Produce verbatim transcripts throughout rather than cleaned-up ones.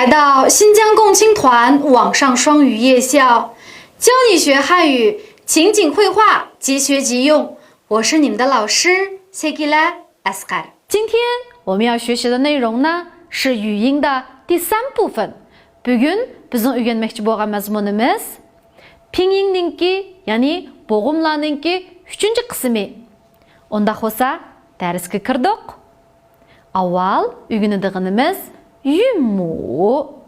到新疆共青团网上双语夜校，教你学汉语，情景会话，即学即用。我是你们的老师Sekila Asqar。今天我们要学习的内容呢是语音的第三部分。بۈگۈن بىزنىڭ ئۆگەنمەكچى بولغان مەزمۇنىمىز پىڭيىڭنىڭكى، يەنى بوغۇملارنىڭكى ئۈچىنچى قىسمى. ئۇنداق بولسا، دەرسكە كىردۇق. ئاۋۋال ئۆگىنىدىغىنىمىز 韻母.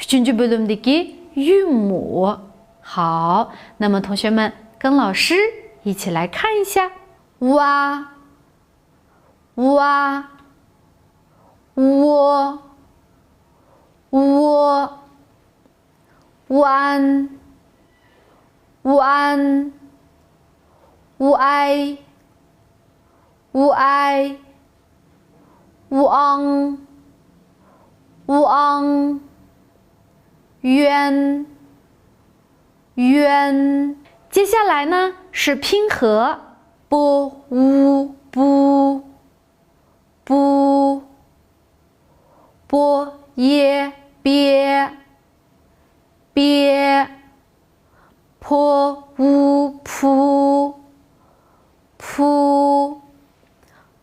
ئۈچىنچى بۆلۈمدىكى 韵母. 好，那么同学们跟老师一起来看一下。 ۋا، ۋا، ۋو، ۋو، ۋان، ۋان، ۋاي، ۋاي، ۋاڭ، ۋاڭ، ۋيۈەن، ۋيۈەن. 接下来呢是拼合。 بو، ۋۇ، بۇ، بۇ. بو، يې، بې، بې. پو، ۋۇ، پۇ، پۇ.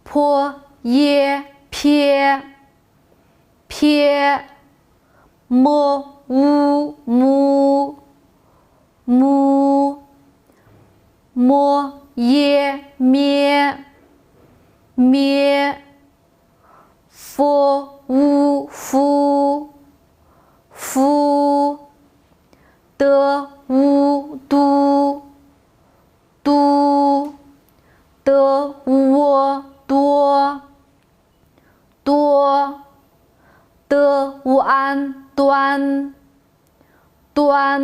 پو، يې، پې، پې. مو، ۋۇ، مۇ، مۇ. مو، يې، مې، مې. فو، ۋۇ، فۇ، فۇ. تو، ۋۇ، تۇ، تۇ. تو، ۋو، تۇ، تۇ. تو، ۋۇئەن، تۇئەن، تۇئەن.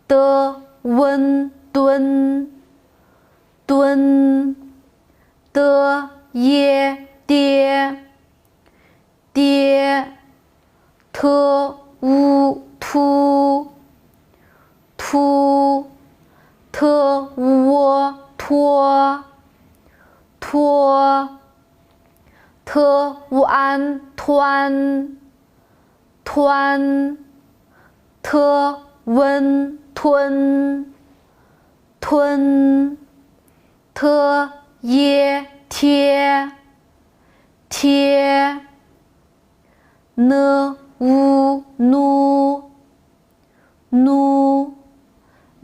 تو، ۋۇن، تۇن، تۇن. تو، يې، تې، تې. تو، ۋۇ، تۇ، تۇ. تو، ۋو، تۇ، تۇ. تو، ۋۇئەن، تۇئەن، تۇئەن. تو، ۋۇن، تۇن، تۇن. تو، يې، تې، تې. نو، ۋۇ، نۇ، نۇ.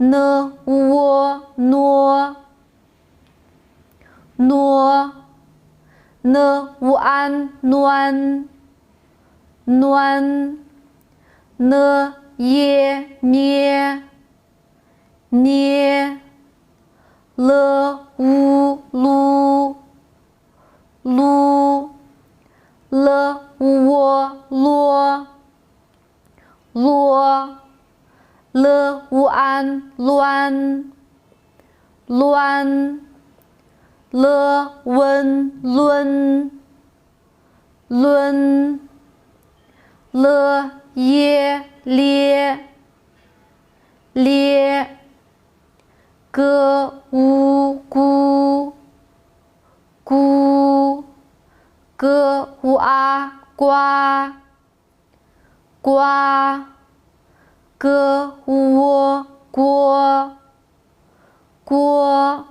نو، ۋو، نو، نو. نو، ۋۇئەن، نۇئەن، نۇئەن. نو، يې، نې، نې. لو، ۋۇ، لۇ، لۇ. لو، ۋو، لو، لو. لو، ۋۇئەن، لۇئەن، لۇئەن. لو، ۋۇن، لۇن، لۇن. لو، يې، لې، لې. گو، ۋۇ، گۇ، گۇ. گو، ۋۇئا، گۇئا، گۇئا. گو، ۋو، گۇئو، گۇئو.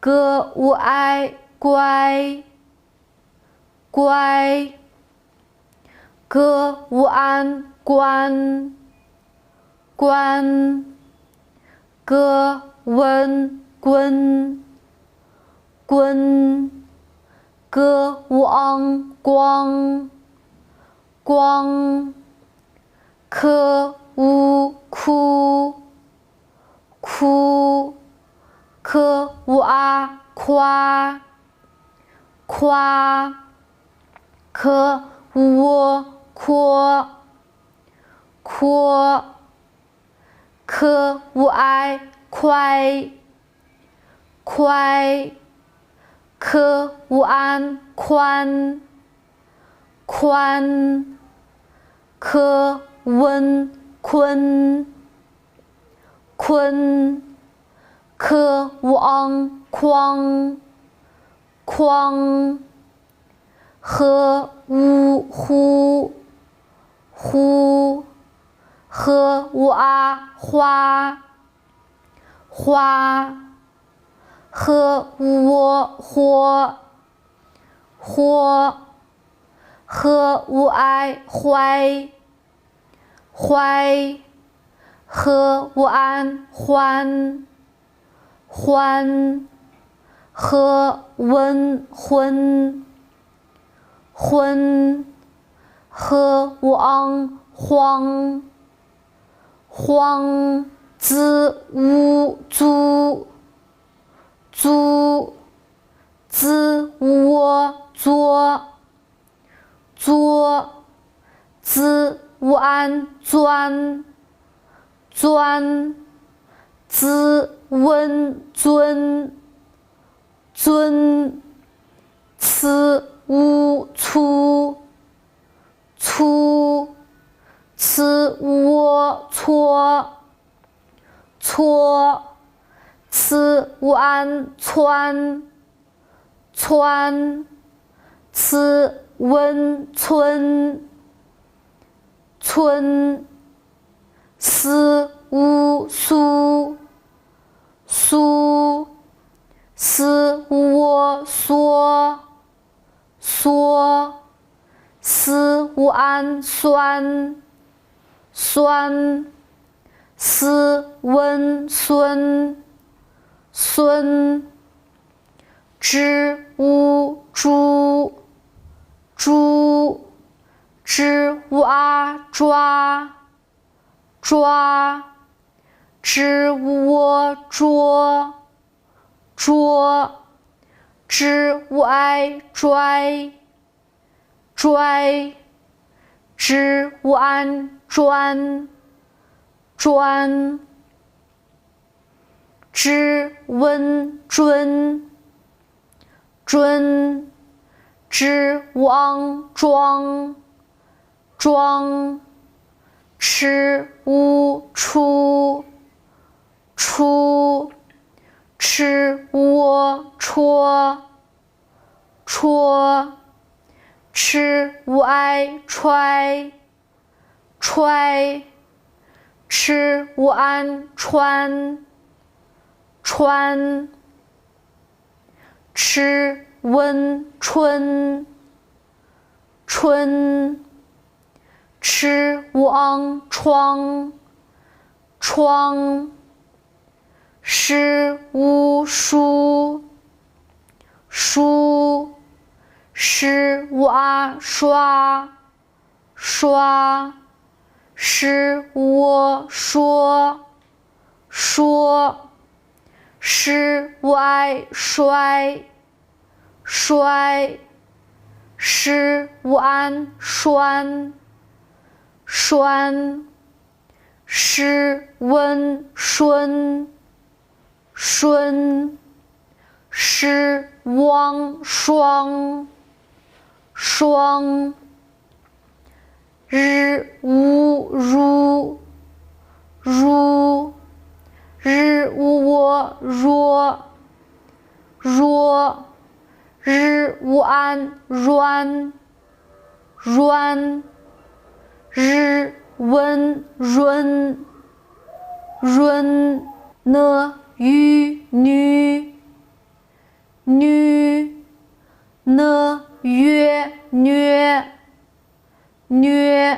گو، ۋو، ئەي، گۇئەي، گۇئەي. گو، ۋو، ئەن، گۇئەن، گۇئەن. گو، ۋون، گۇن، گۇن. گو، ۋو، ئاڭ، گۇئاڭ، گۇئاڭ. کو، ۋو، كۇ، كۇ. کو، ۋو، ئا، كۇئا، كۇئا. کو، ۋو، كۇئو، كۇئو. کو، ۋو، ئەي، كۇئەي، كۇئەي. کو، ۋو، ئەن، كۇئەن، كۇئەن. کو، ۋون، كۇن، كۇن. کو، ۋو، ئاڭ، كۇئاڭ، كۇئاڭ. خو، ۋو، خۇ، خو، خ و ئا، خوا، خوا، خ و ئو، خو، خو، خ و ئای، خوای، خوای، خ و ئان، خوان، خوان، خ ون، خون، خون، خ و ئاڭ، خوان، خوان، ز و زو، زو، ز و ئو، زو، زو، ز و ئان، زوان، زوان، ز ون، زون، زون، ц у цу، цу، ц у о цо، цо، ц у ан цуан，цуан，ц ун цун，цун，с у су، су，с у о со， со، с у ан суан، суан، с ун сун، сун، ч у чу، чу، ч у а чуа، 抓，j u o 捉，捉，j u ai 专，专，j u an 专，专，j u n 尊，尊，j u ang 装， 装，ch u chu，chu，ch u o chua，chua，ch u ai chuai，chuai，ch u an chuan，chuan，ch un chun， 春，ch u ang 窗，窗，sh u shu，shu，sh u a 刷，刷，sh u o 说，说，sh u ai 衰， 衰，sh u an 酸，酸，sh u n 顺，顺，sh u ang 霜，霜。 r u ru，ru，r u o 弱，弱，r u an 软，软，r u n 润，润，n u nu，nu，n u e 虐。 虐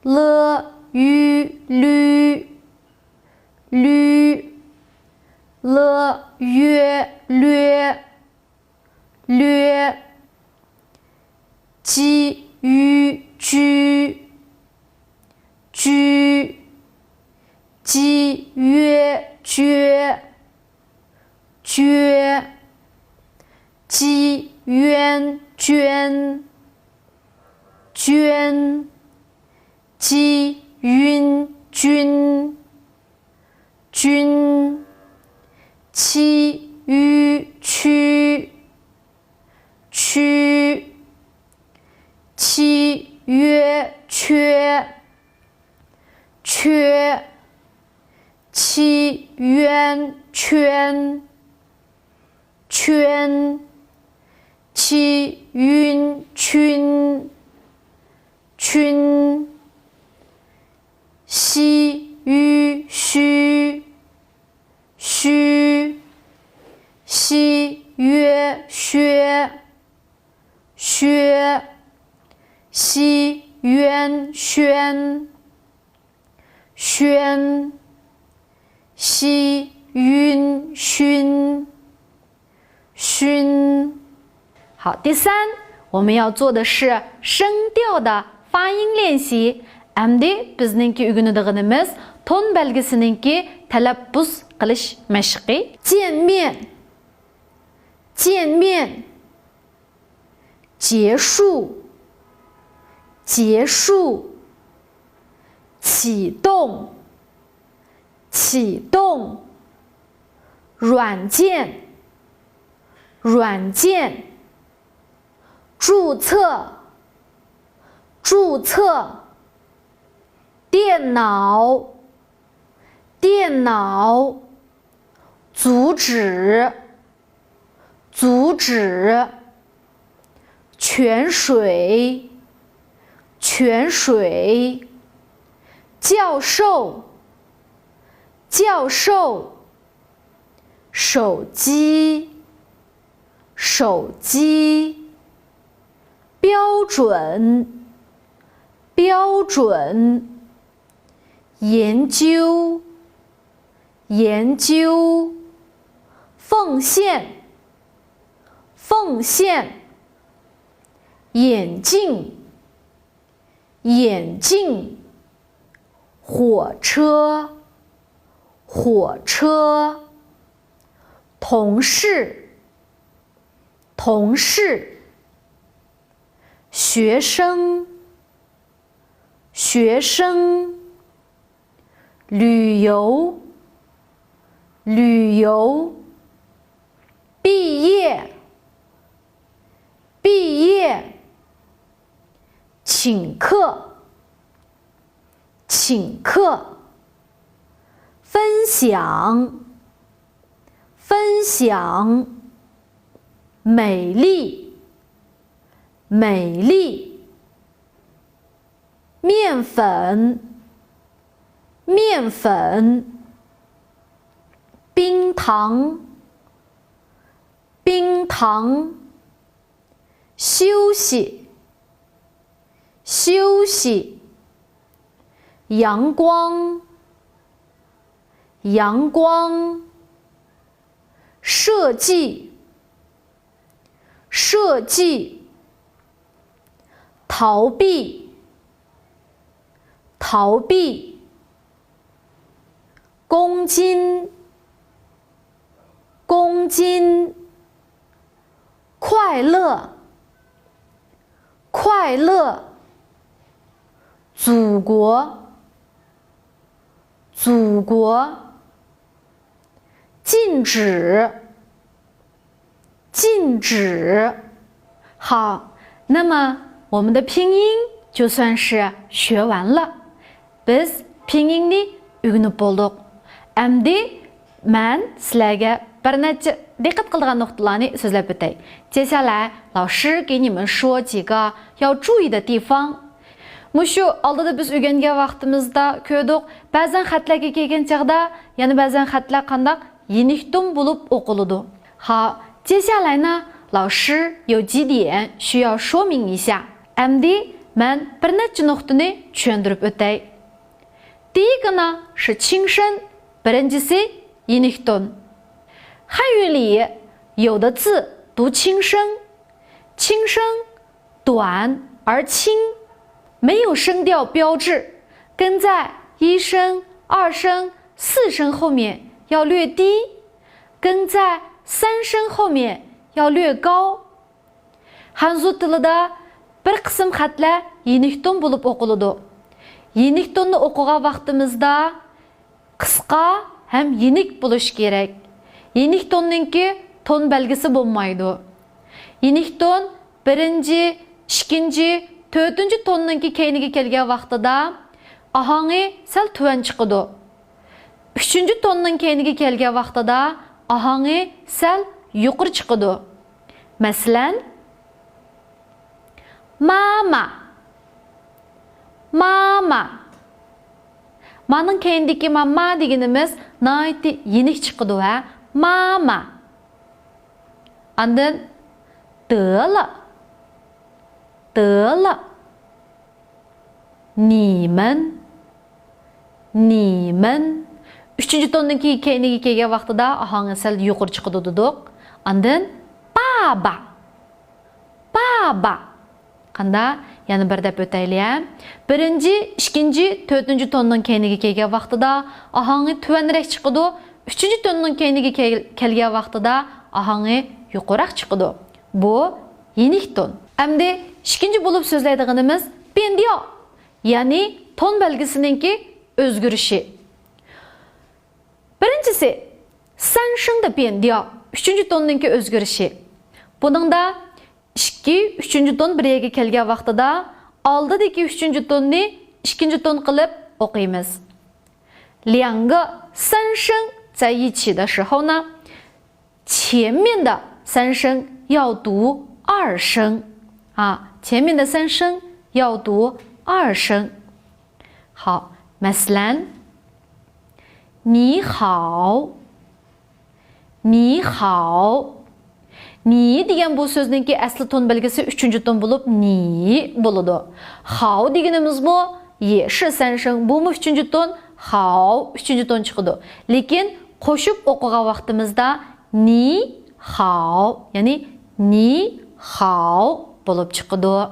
，l u lu，lu，l u e 略，略，j u ju，ju，j u e 决， 决，j u n 捐，捐，j u n 君，君，ch u chu，chu，ch u e 缺，缺，ch u n 圈， 圈，ch u n 群，群， شۈن، شى، يۈ، شۈ، شۈ، شى، يۈە، شۈە، شۈە، شى، يۈەن، شۈەن، شۈەن، شى، يۈن، شۈن، شۈن. 好，第三，我们要做的是声调的发音练习。ئەمدى بىزنىڭكى ئۆگىنىدىغىنىمىز تون بەلگىسىنىڭكى تەلەپپۇز قىلىش مەشقى. 见面، 见面。 结束，结束。启动，启动。软件，软件。注册，注册。电脑，电脑。阻止， 阻止。泉水，泉水。教授，教授。手机，手机。标准，标准。研究， 研究。奉献，奉献。眼镜，眼镜。火车，火车。同事，同事。学生，学生。 旅游，旅游。毕业，毕业。请客，请客。分享，分享。美丽，美丽。 面粉，面粉。冰糖，冰糖。休息，休息。阳光，阳光。设计， 设计。逃避，逃避。公斤，公斤。快乐，快乐。祖国，祖国。禁止， 禁止。好，那么我们的拼音就算是学完了。بىز پىڭيىننى ئۆگىنىپ بولدۇق. ئەمدى مەن سىلەرگە بىر نەچچە دىققەت قىلىدىغان نۇقتىلارنى سۆزلەپ ئۆتەي. 接下来老师给你们说几个要注意的地方。 مۇشۇ ئالدىدا بىز ئۆگەنگەن ۋاقتىمىزدا كۆردۇق، بەزەن خەتلەرگە كەلگەن چاغدا يەنە بەزەن خەتلەر قانداق يېنىك تون بولۇپ ئوقۇلىدۇ. 好，接下来呢，老师有几点需要说明一下。ئەمدى مەن بىر نەچچە نۇقتىنى چۈشەندۈرۈپ ئۆتەي. 第一个呢是轻声، بىرىنچىسى يېنىك تون. 汉语里有的字读轻声，轻声 短而轻，没有声调标志，跟在一声、二声、四声后面要略低，跟在三声后面要略高。 خەنزۇ تىلىدا بىر قىسىم خەتلەر يېنىك تون بولۇپ ئوقۇلىدۇ. يېنىك توننى ئوقۇغان ۋاقتىمىزدا قىسقا ھەم يېنىك بولۇشى كېرەك. يېنىك توننىڭكى تون بەلگىسى بولمايدۇ. يېنىك تون بىرىنچى، ئىككىنچى، تۆتىنچى توننىڭكى كەينىگە كەلگەن ۋاقتىدا ئاھاڭى سەل تۆۋەن چىقىدۇ. ئۈچىنچى توننىڭ كەينىگە كەلگەن ۋاقتىدا ئاھاڭى سەل يۇقىرى چىقىدۇ. مەسىلەن، ماما، ماما. مانىڭ كەينىدىكى ما، ما دېگىنىمىز ناھايىتى يېنىك چىقىدۇ ھە. ماما. ئاندىن دېلا. دېلا. نىمېن. نىمېن. ئۈچىنچى توننىڭكى كەينىگە كەلگەن ۋاقتىدا ئاھاڭى سەل يۇقىرى چىقىدۇ دېدۇق. ئاندىن بابا. بابا. قاندا؟ يەنە بىر دەپ ئۆتەيلى ھە. بىرىنچى، ئىككىنچى، تۆتىنچى توننىڭ كەينىگە كەلگەن ۋاقتىدا ئاھاڭى تۆۋەنرەك چىقىدۇ. ئۈچىنچى توننىڭ كەينىگە كەل-، كەلگەن ۋاقتىدا ئاھاڭى يۇقىرىراق چىقىدۇ. بۇ يېنىك تون. ئەمدى ئىككىنچى بولۇپ سۆزلەيدىغىنىمىز بيەندياۋ، يەنى تون بەلگىسىنىڭكى ئۆزگىرىشى. بىرىنچىسى، سەنشېڭ دە بيەندياۋ، ئۈچىنچى توننىڭكى ئۆزگىرىشى. بۇنىڭدا ئىككى، ئۈچىنچى تون بىر يەرگە كەلگەن ۋاقتىدا ئالدىدىكى ئۈچىنچى توننى ئىككىنچى تون قىلىپ ئوقۇيمىز. 两个三声在一起的时候呢，前面的三声要读二声。啊，前面的三声要读二声。好，مەسىلەن، 你好. 你好. 你 دېگەن بۇ سۆزنىڭكى ئەسلى تون بەلگىسى ئۈچىنچى تون بولۇپ، 你 بولىدۇ. 好 دېگىنىمىزمۇ 也是三声، بۇمۇ ئۈچىنچى تون، 好 ئۈچىنچى تون چىقىدۇ. لېكىن قوشۇپ ئوقۇغان ۋاقتىمىزدا 你好، يەنى 你好 بولۇپ چىقىدۇ.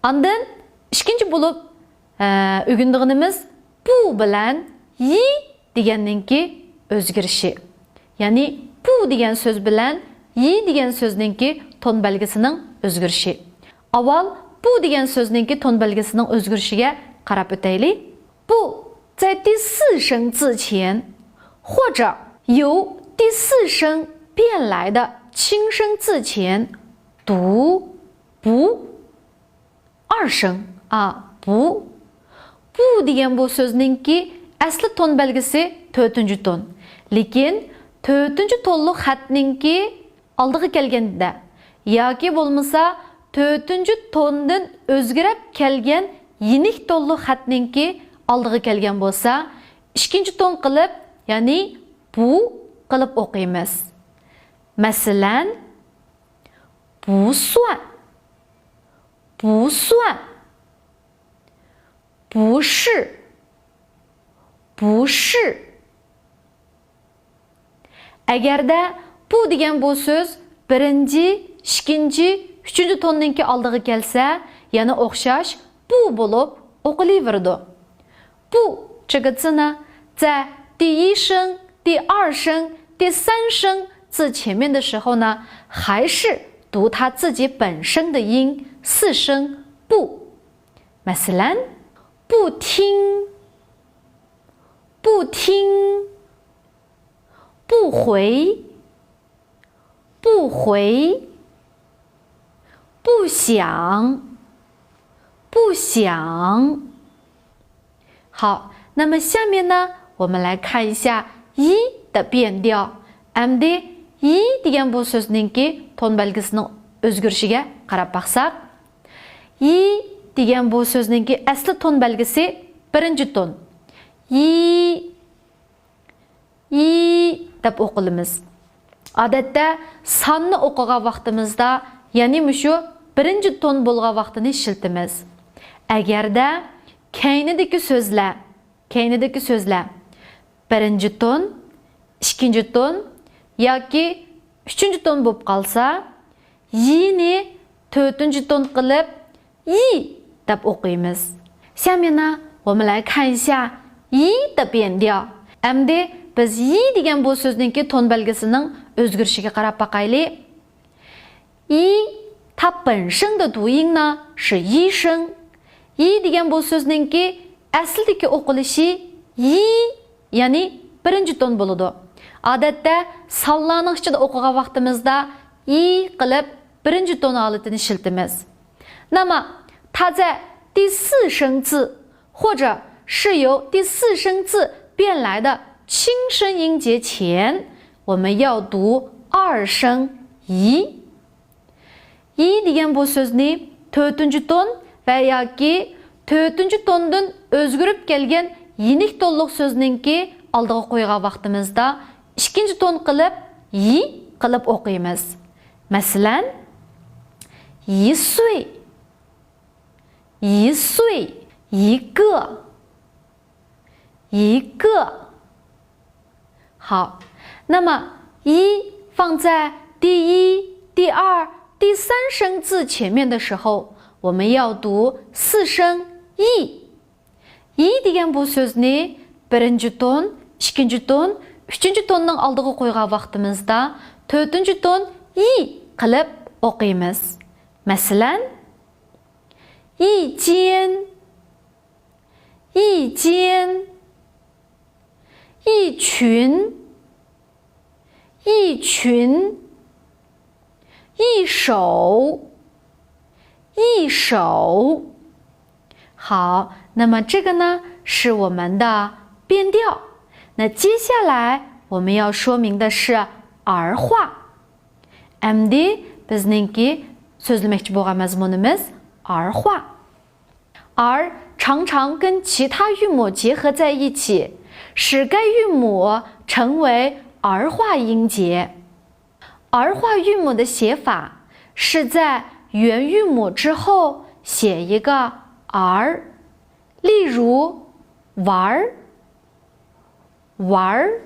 ئاندىن ئىككىنچى بولۇپ، ئە، ئۆگىنىدىغىنىمىز بۇ بىلەن يى دېگەننىڭكى ئۆزگىرىشى. يەنى بۇ دېگەن سۆز بىلەن يى دېگەن سۆزنىڭكى تون بەلگىسىنىڭ ئۆزگىرىشى. ئاۋۋال بۇ دېگەن سۆزنىڭكى تون بەلگىسىنىڭ ئۆزگىرىشىگە قاراپ ئۆتەيلى. 不在第四声字前，或者由第四声变来的轻声字前读 不二声. 啊，不. بۇ دېگەن بۇ سۆزنىڭكى ئەسلى تون بەلگىسى تۆتىنچى تون. لېكىن تۆتىنچى تونلۇق خەتنىڭكى ئالدىغا كەلگەندە ياكى بولمىسا تۆتىنچى توندىن ئۆزگىرەپ كەلگەن يېنىك تونلۇق خەتنىڭكى ئالدىغا كەلگەن بولسا، ئىككىنچى تون قىلىپ، يەنى بۇ قىلىپ ئوقۇيمىز. مەسىلەن، 不算. 不算. 不是. 不是. ئەگەردە بۇ دېگەن بۇ سۆز بىرىنچى، ئىككىنچى، ئۈچىنچى توننىڭكى ئالدىغا كەلسە، يەنە ئوخشاش بۇ بولۇپ ئوقۇلۇۋېرىدۇ. 不 这个字呢，在第一声、第二声、第三声字前面的时候呢，还是读它自己本身的音，四声 不. مەسىلەن، 不听. 不听. 不回. 不回. 不响. 不响. 好，那么下面呢，我们来看一下 يى 的变调. ئەمدى يى دېگەن بۇ سۆزنىڭكى تون بەلگىسىنىڭ ئۆزگىرىشىگە قاراپ باقساق، يى دېگەن بۇ سۆزنىڭكى ئەسلى تون بەلگىسى بىرىنچى تون. يى، يى دەپ ئوقۇلىمىز. ئادەتتە ساننى ئوقۇغان ۋاقتىمىزدا يەنى مۇشۇ بىرىنچى تون بولغان ۋاقتىنى ئىشلىتىمىز. ئەگەردە كەينىدىكى سۆزلەر، كەينىدىكى سۆزلەر بىرىنچى تون، ئىككىنچى تون ياكى ئۈچىنچى تون بولۇپ قالسا، يىنى تۆتىنچى تون قىلىپ، يى دەپ ئوقۇيمىز. 下面呢，我们来看一下 يى 的变调. ئەمدى بىز يى دېگەن بۇ سۆزنىڭكى تون بەلگىسىنىڭ ئۆزگىرىشىگە قاراپ باقايلى. 一，它本身的读音呢是一声。一 دېگەن بۇ سۆزنىڭكى ئەسلىدىكى ئوقۇلۇشى يى، يەنى بىرىنچى تون بولىدۇ. ئادەتتە سانلارنىڭ ئىچىدە ئوقۇغان ۋاقتىمىزدا يى قىلىپ بىرىنچى تون ھالىتىنى ئىشلىتىمىز. 那么它在第四声字或者是由第四声字变来的轻声音节前，我们要读二声 يى. يى دېگەن بۇ سۆزنى تۆتىنچى تون ۋە ياكى تۆتىنچى توندىن ئۆزگىرىپ كەلگەن يېنىك تونلۇق سۆزنىڭكى ئالدىغا قويغان ۋاقتىمىزدا ئىككىنچى تون قىلىپ، يى قىلىپ ئوقۇيمىز. مەسىلەن، 一岁، 一岁، 一个， 一个。好，那么 yi 放在第一、第二、第三声字前面的时候，我们要读四声 yi. Yi دېگەن بۇ سۆزنى بىرىنچى تون، ئىككىنچى تون، ئۈچىنچى توننىڭ ئالدىغا قويغان ۋاقتىمىزدا تۆتىنچى تون yi قىلىپ ئوقۇيمىز. مەسىلەن، 一间، 一间， 一群， 一群， 一首， 一首。好，那么这个呢是我们的变调。那接下来我们要说明的是儿化。ئەمدى بىزنىڭكى سۆزلىمەكچى بولغان مەزمۇنىمىز 儿化。 儿常常跟其他韵母结合在一起，使该韵母成为儿化音节。儿化韵母的写法是在元韵母之后写一个 儿，例如 var， var，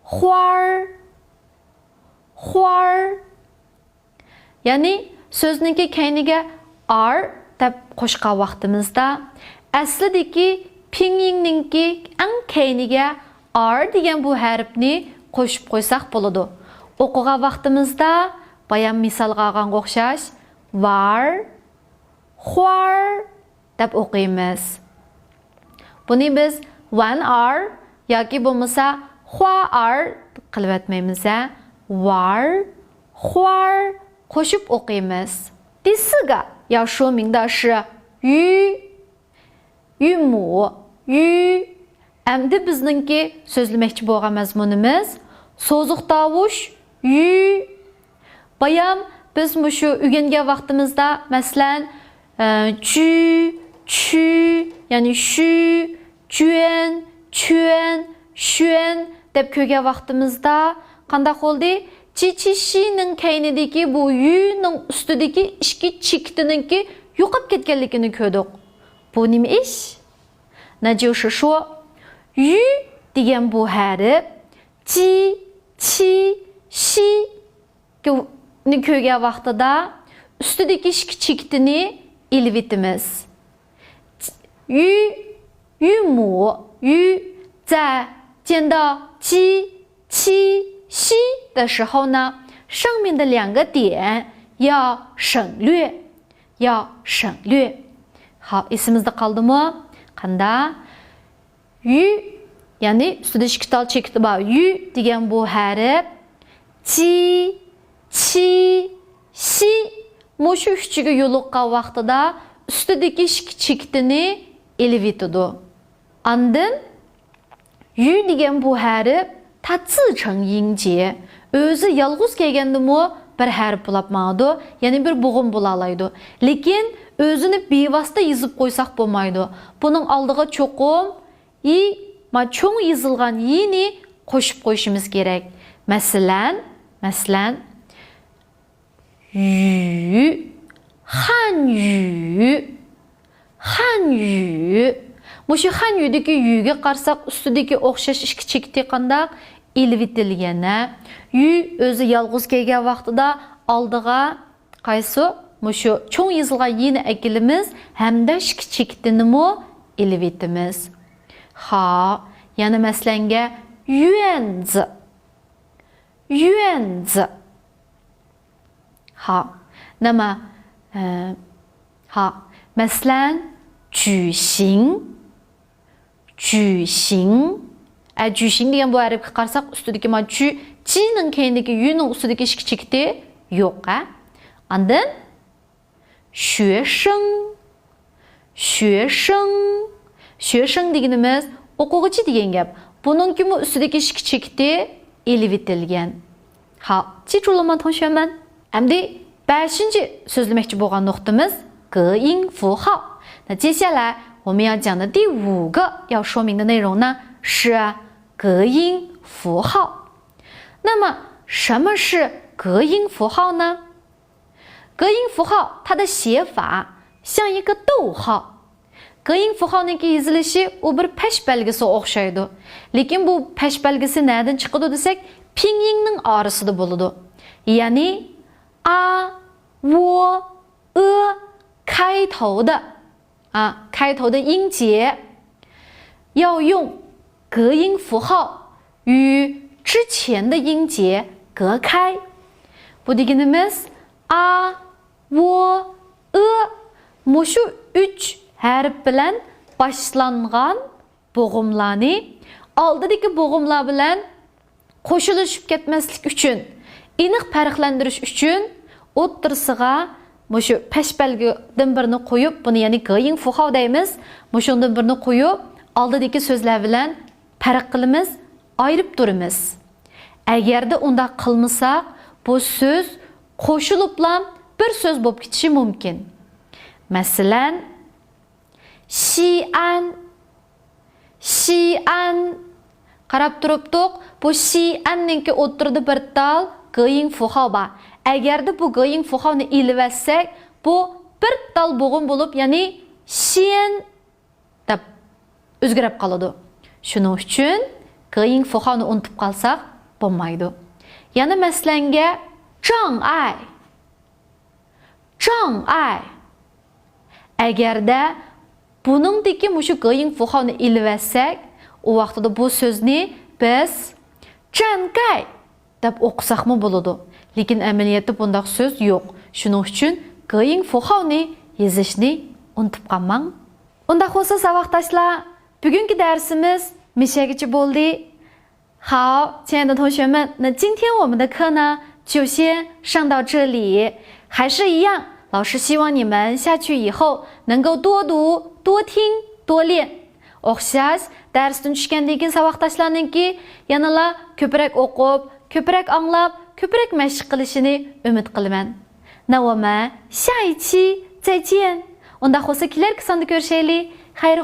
花儿， 花儿。 يەنى سۆزنىڭكى كەينىگە 儿 دەپ قوشقان ۋاقتىمىزدا، ئەسلىدىكى پىڭيىڭنىڭكى ئەڭ كەينىگە 儿 دېگەن بۇ ھەرپنى قوشۇپ قويساق بولىدۇ. ئوقۇغان ۋاقتىمىزدا بايام مىسالغا ئالغانغا ئوخشاش، 玩儿، 花儿 دەپ ئوقۇيمىز. بۇنى بىز 玩儿 ياكى بولمىسا 花儿 قىلىۋەتمەيمىز ھە. 玩儿، 花儿 قوشۇپ ئوقۇيمىز. 第四个要说明的是 yu، 韵母 yu. ئەمدى بىزنىڭكى سۆزلىمەكچى بولغان مەزمۇنىمىز سوزۇق تاۋۇش yu. بايام بىز مۇشۇ ئۆگەنگەن ۋاقتىمىزدا، مەسىلەن، ئە، جۈ، چۈ، يەنى شۈ، جۈەن، چۈەن، شۈەن دەپ كۆرگەن ۋاقتىمىزدا قانداق بولدى؟ چى، چى، شىنىڭ كەينىدىكى بۇ يۈنىڭ ئۈستىدىكى ئىككى چېكىتىنىڭكى يوقاپ كەتكەنلىكىنى كۆردۇق. بۇ نېمە ئىش؟ 那就是说، yu دېگەن بۇ ھەرپ چى، چى، شى نى كۆرگەن ۋاقتىدا ئۈستىدىكى ئىككى چېكىتىنى ئېلىۋېتىمىز. yu، 韵母 yu، 在见到 چى، چى، شى 的时候呢，上面的两个点要省略，要省略。好，ئېسىمىزدە قالدىمۇ؟ قانداق؟ yu، يەنى ئۈستىدە ئىككى تال چېكىتى بار yu دېگەن بۇ ھەرپ چى، چى، شى مۇشۇ ئۈچىگە يولۇققان ۋاقتىدا ئۈستىدىكى ئىككى چېكىتىنى ئېلىۋېتىدۇ. ئاندىن yu دېگەن بۇ ھەرپ تەتسىچېڭ يىڭجى، ئۆزى يالغۇز كەلگەندىمۇ بىر ھەرپ بولاپ ماڭىدۇ، يەنى بىر بوغۇم بولالايدۇ. لېكىن ئۆزىنى بىۋاسىتە يېزىپ قويساق بولمايدۇ. بۇنىڭ ئالدىغا چوقۇم ي، ما چوڭ يېزىلغان يىنى قوشۇپ قويۇشىمىز كېرەك. مەسىلەن، مەسىلەن، يۈ، خەن يۈ، خەن يۈ. مۇشۇ خەن يۈدىكى يۈگە قارىساق، ئۈستىدىكى ئوخشاش ئىككى چېكىتى قانداق؟ ئېلىۋېتىلگەن، ھە؟ يۈ ئۆزى يالغۇز كەلگەن ۋاقتىدا ئالدىغا قايسى؟ مۇشۇ چوڭ يېزىلغان يىنى ئەكېلىمىز ھەمدە ئىككى چېكىتىنىمۇ ئېلىۋېتىمىز. خا، يەنە مەسىلەنگە، يۈەنزى. يۈەنزى. ھا، نېمە؟ ئە، ھا، مەسىلەن، جۈشىڭ. جۈشىڭ. ئە، جۈشىڭ دېگەن بۇ ھەرپكە قارىساق، ئۈستىدىكى ما جۈ، جىنىڭ كەينىدىكى يۈنىڭ ئۈستىدىكى ئىككى چېكىتى يوق، ھە؟ ئاندىن شۈەشىڭ. شۈەشىڭ. شۈەشىڭ دېگىنىمىز ئوقۇغۇچى دېگەن گەپ. بۇنىڭكىمۇ ئۈستىدىكى ئىككى چېكىتى ئېلىۋېتىلگەن. ھا، چىچۇلىما توڭشۈەنمەن. ئەمدى بەشىنچى سۆزلىمەكچى بولغان نۇقتىمىز گېئىڭ فۇخاۋ. 那接下来我们要讲的第五个要说明的内容呢，是格音符号。那么，什么是格音符号呢？格音符号它的写法像一个逗号。格音符号نىڭكى يېزىلىشى ئۇ بىر پەش بەلگىسىگە ئوخشايدۇ. لېكىن بۇ پەش بەلگىسى نەدىن چىقىدۇ دېسەك، پىڭيىڭنىڭ ئارىسىدا بولىدۇ. يەنى، ئا، ۋو، ئۆ كايتاۋدا، ئا، كايتاۋدا يىڭجيې ياۋيۇڭ گېيىڭ فۇخاۋ يۈ چىچيەندە يىڭجيې گېكاي. بۇ دېگىنىمىز، ئا، ۋو، ئۆ، مۇشۇ ئۈچ ھەرپ بىلەن باشلانغان بوغۇملارنى ئالدىدىكى بوغۇملار بىلەن قوشۇلۇشۇپ كەتمەسلىك ئۈچۈن، ئېنىق پەرقلەندۈرۈش ئۈچۈن ئوتتۇرىسىغا مۇشۇ پەش بەلگىدىن بىرنى قويۇپ، بۇنى يەنى گېيىڭ فۇخاۋ دەيمىز. مۇشۇنىڭدىن بىرنى قويۇپ، ئالدىدىكى سۆزلەر بىلەن پەرق قىلىمىز، ئايرىپ تۇرىمىز. ئەگەردە ئۇنداق قىلمىساق، بۇ سۆز قوشۇلۇپلا بىر سۆز بولۇپ كېتىشى مۇمكىن. مەسىلەن، شىئەن، شىئەن. قاراپ تۇرۇپتۇق، بۇ شىئەننىڭكى ئوتتۇرىدا بىر تال گېيىڭ فۇخاۋ بار. ئەگەردە بۇ گېيىڭ فۇخاۋنى ئېلىۋەتسەك، بۇ بىر تال بوغۇم بولۇپ، يەنى شىئەن دەپ ئۆزگىرىپ قالىدۇ. شۇنىڭ ئۈچۈن گېيىڭ فۇخاۋنى ئۇنتۇپ قالساق بولمايدۇ. يەنە مەسىلەنگە، جاڭ ئاي. جاڭ ئاي. ئەگەردە بۇنىڭدىكى مۇشۇ گېيىڭ فۇخاۋنى ئېلىۋەتسەك، ئۇ ۋاقتىدا بۇ سۆزنى بىز جەنكەي دەپ ئوقۇساقمۇ بولىدۇ. لېكىن ئەمەلىيەتتە بۇنداق سۆز يوق. شۇنىڭ ئۈچۈن گېيىڭ فۇخاۋنى يېزىشنى ئۇنتۇپ قالماڭ. ئۇنداق بولسا ساۋاقداشلار، بۈگۈنكى دەرسىمىز مۇشۇ يەرگىچە بولدى. 好，亲爱的同学们，那今天我们的课呢，就先上到这里。还是一样，老师希望你们下去以后能够多读、多听、多练。ئوخشاش، دەرستىن چۈشكەندىن كېيىن ساۋاقداشلارنىڭكى يەنىلا كۆپرەك ئوقۇپ، كۆپرەك ئاڭلاپ، كۆپرەك مەشىق قىلىشىنى ئۈمىد قىلىمەن. 那我们下一期再见。 ئۇنداق بولسا، كېلەركى ساندا كۆرۈشەيلى. خەير